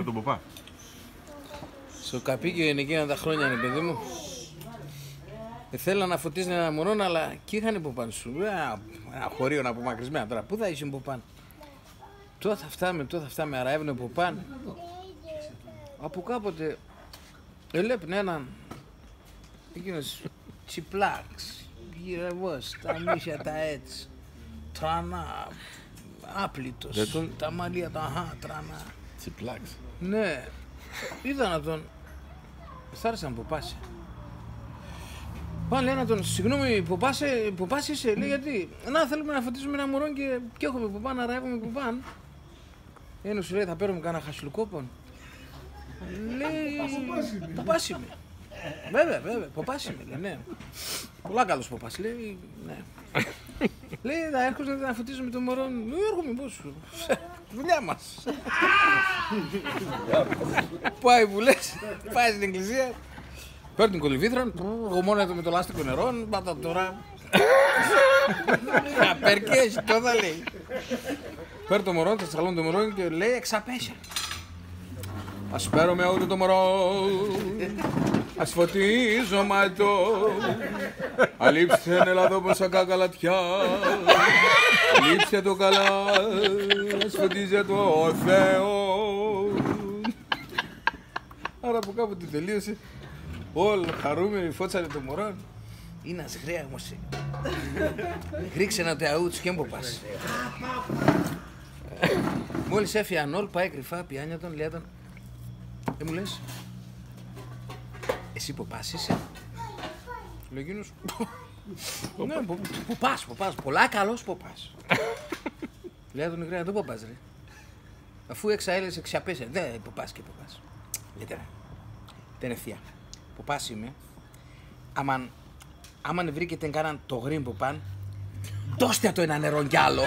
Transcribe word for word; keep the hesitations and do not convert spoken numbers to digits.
Τον ποπά. Σο καπίκι εκείνα τα χρόνια, ρε παιδί μου. Εθέλαν να φωτίζ'νε έναν μωρόν, αλλά 'κ' είχαν ποπάν σο, ε, ένα χωρίον απομακρυσμένα. Τώρα, πού θα είχεν ποπάν; Τόθ' ευτάμε, τόθ' ευτάμε, αραεύ'νε ποπάν. Από κάποτε ελέπ'νε έναν, εκείνος τσιπλάκ'ς, γυρευός, τα μύσια τα έτσι, τρανά, άπλυτος, τα μαλλία τα, αχά, τρανά. Τσιπλάκ'ς. Ναι. Είδαν ατον, θάρεσαν ποπάς. Πάνε, λένε ατον: «Συγγνώμη, ποπάς, ποπάς είσαι;» Λέει: «Γιατί;» «Να, θέλουμε να φωτίζουμε ένα μωρόν και, και έχουμε ποπάν, αραεύουμε ποπάν». Ένας σου λέει: «Θα παίρουμε κάνα χασιλοκόπον;» Λέει: «Ποπάς είμαι.» «Ποπάς είμαι.» «Βέβαια, βέβαια, ποπάς είμαι», λέει, «ναι.» «Πολλά καλός ποπάς», λέει, «ναι.» Λέει: «Θα έρχεσαι να φωτίζουμε το μωρόν;» «Ε, έρχομαι, πώς; Δουλειά μας.» Πάει που λες, πάει σην εκκλησίαν, παίρ' την κολυμβήθραν, γομώνεται με το λάστιχο νερόν, μπα τα τώρα. Απέρκες, τόθα, λέει. Παίρ' το μωρόν, θα τσαλών το μωρόν και λέει: «Εξαπέσια. Ας παίρω με αούτο το μωρόν, ας φωτίζω ατο. Αλείψτε, ελά δω πόσα κακαλατιά. Αλείψτε το καλά, ας φωτίζει ατο ο Θεός.» Άρα από κάποτε τελείωσε. Όλ' χαρούμενοι, φώτσανε το μωρόν. Είνας γραία όμως, ε, γρήξεν ατο αούτς και έν' ποπάς. Μόλις έφυαν όλ', πάει κρυφά, πιάνει ατον, λέει ατον: «Ε, μου λες, εσύ ποπάς είσαι;» Λέει εκείνος: «Ναι, πο-, ποπάς, ποπάς, πολλά καλός ποπάς.» Λέει ατον η γραία: «Δεν ποπάς, ρε. Αφού εξαέλεσαι, εξαπέσια, δεν ποπάς και ποπάς.» Λέει: «Τώρα, δεν ευθεία. Ποπάς είμαι. Άμαν, άμαν ευρήκετε κάμαν τογρήν ποπάν, ντώστε ατο έναν νερόν κι άλλο.»